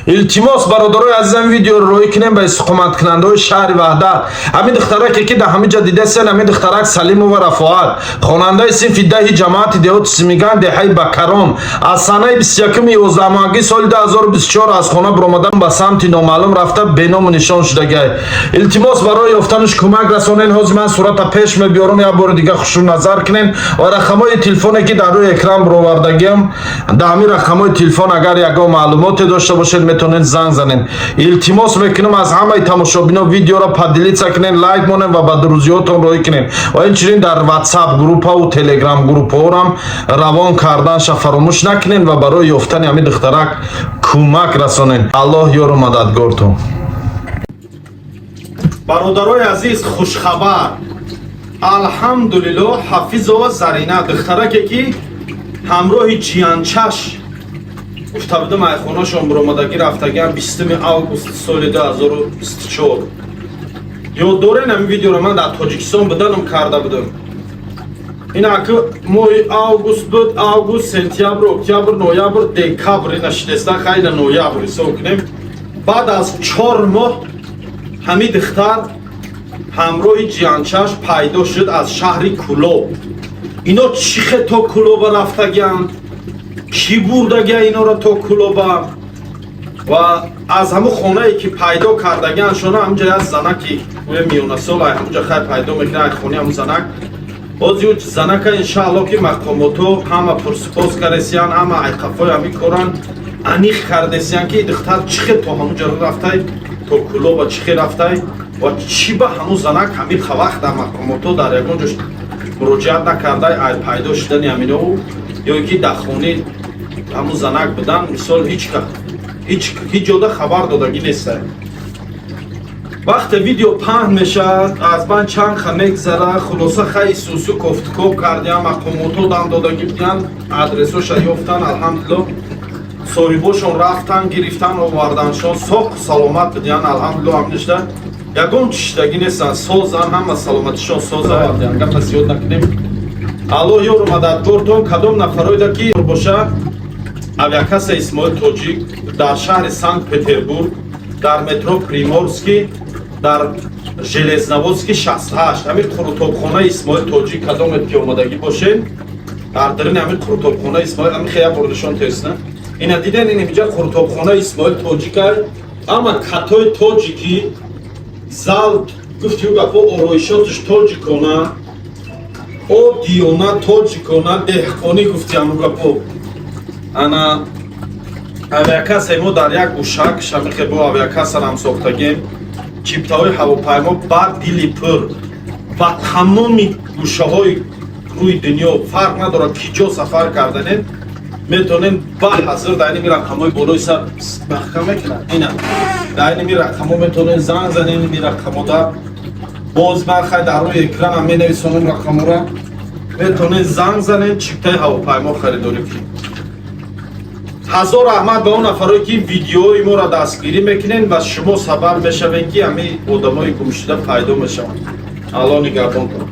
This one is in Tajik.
Илтимос, бародарои азизам, видеоро роҳӣ кунем ба истиқоматкунандаҳои шаҳри Ваҳдат. Ҳамин духтараке, ки дар ҳамин ҷа дидасен, ҳамин духтарак Салимова Рафоат, хонандаи синфи 10-и ҷамоати деҳоти Симиган, деҳаи Бакарон, аз санаи 21-уми 11-моҳагии соли 2024 аз хона биромадан, ба самти номаълум рафта, беному нишон шудагай. Илтимос, барои ёфтанаш кӯмак расонен. Ҳозир ман сурата пеш мебиёрам, як бори дига хушрӯ назар кунен ва рақамҳои телефоне, ки дар рӯи экран бировардагиам, дар ҳамин рақамҳои телефон агар ягон маълумоте дошта бошед, метавонед занг занед. Илтимос мекунам аз ҳамаи тамошобино, видеоро поделиться кунен, лайк монен ва ба друзьётон роҳӣ кунен ва инчунин дар WhatsApp группаву Telegram группаҳорам равон карданша фаромӯш накунен ва барои ёфтани ҳамин духтарак кӯмак расонен. Аллоҳ ёру мададгортон. Бародарои азиз, хушхабар: алҳамдулилло, Ҳафизова Зарина, духтараке, ки ҳамроҳи ҷиянчаш, гуфта будам, ай хонашон биромадагӣ рафтагиам 20 август соли 2024. Ёд дорен, ҳамин видеоро ман дар Тоҷикистон буданам карда будам. Ин аки моҳи август буд: август, сентябр, октябр, ноябр, декабр, ина шидеста. Хайна, ноябр ҳисоб кунем. Баъд аз 4 моҳ ҳамин духтар ҳамроҳи ҷиянчаш пайдо шуд аз шаҳри Кулоб. Ино чӣ хел то Кулоба рафтагианд, кӣ бурдагия иноро то Кулоба? Ва аз ҳамун хонае, ки пайдо кардагианд шона, ҳамунҷа як занаки гӯя миёнасол ай ҳамунҷа хай пайдо мекунад, ай хонаи ҳамун занак. Боз ю занака, иншаалло, ки мақомотҳо ҳама пурсупос кардесиян, ҳама айқафои ҳамин коран аниқ кардесиян, ки духтар чӣ хел то ҳамунҷа рафтай, то Кулоба чӣ хел рафтай ва чӣ ба ҳамун занак ҳамин вақт дар мақомотҳо дар ягон ҷо муроҷиат накардай ай пайдо шудани ҳаминову ё ки дар хони ҳамун занак будан. Мисол, ҳеҷ ҷода хабар додагӣ нестай. Вақте видео паҳн мешавад, аз байн чанд ха мегзара. Хулоса, хай, сусу кофтукоб кардиям, мақомотҳо дам додагӣ будиян, адресоша ёфтан. Алҳамдулилло, соҳибошон рафтан, гирифтан, оварданшон, соқ саломат будиян, алҳамдулилло. Ҳамништа ягон чиштагӣ нестан, созан, ҳама саломатишон соза. Гапа зиёд накунем. Аллоҳ ёру мададгортон. Кадом нафароида ки боша, авиакасса Исмоил Тоҷик дар шаҳри Санкт Петербург, дар метро Приморский, дар Железноводский 68, ҳамин қурутобхонаи Исмоил Тоҷик, кадомет ки омадагӣ бошед, дар дарини ҳамин қурутобхонаи Исмоил, ҳамин хея бор нишон тесна. Ина диден, ин инҷа қурутобхонаи Исмоил Тоҷикай, ама катои тоҷикӣ, зал, гуфтию гапо, ороишоташ тоҷикона, одиёна, тоҷикона, деҳқонӣ, гуфти ҳаму гапо. Ана авиакассаи мо дар як гӯшак, шамихе бо авиакассарам сохтагем, чиптаҳои ҳавопаймо ба дили пур ба тамоми гӯшаҳои рӯи дунё, фарқ надорад ки ҷо сафар карданем, метавонем ба ҳазир дар иними рақамҳои болои сар маҳкам мекунад. Ина дар иними рақамҳо метавонем занг занем, иними рақамҳода. Боз ман хай дар рӯи экранам менависонам рақамҳоро, метавонем занг занем, чиптаи ҳавопаймо харидорӣ кунем. Ҳазор раҳмат ба он нафарое, ки видеои моро дастгирӣ мекунед ва шумо сабаб мешавед, ки ҳамин одамои гумшуда пайдо мешаванд. Аллоҳ нигаҳбонтон.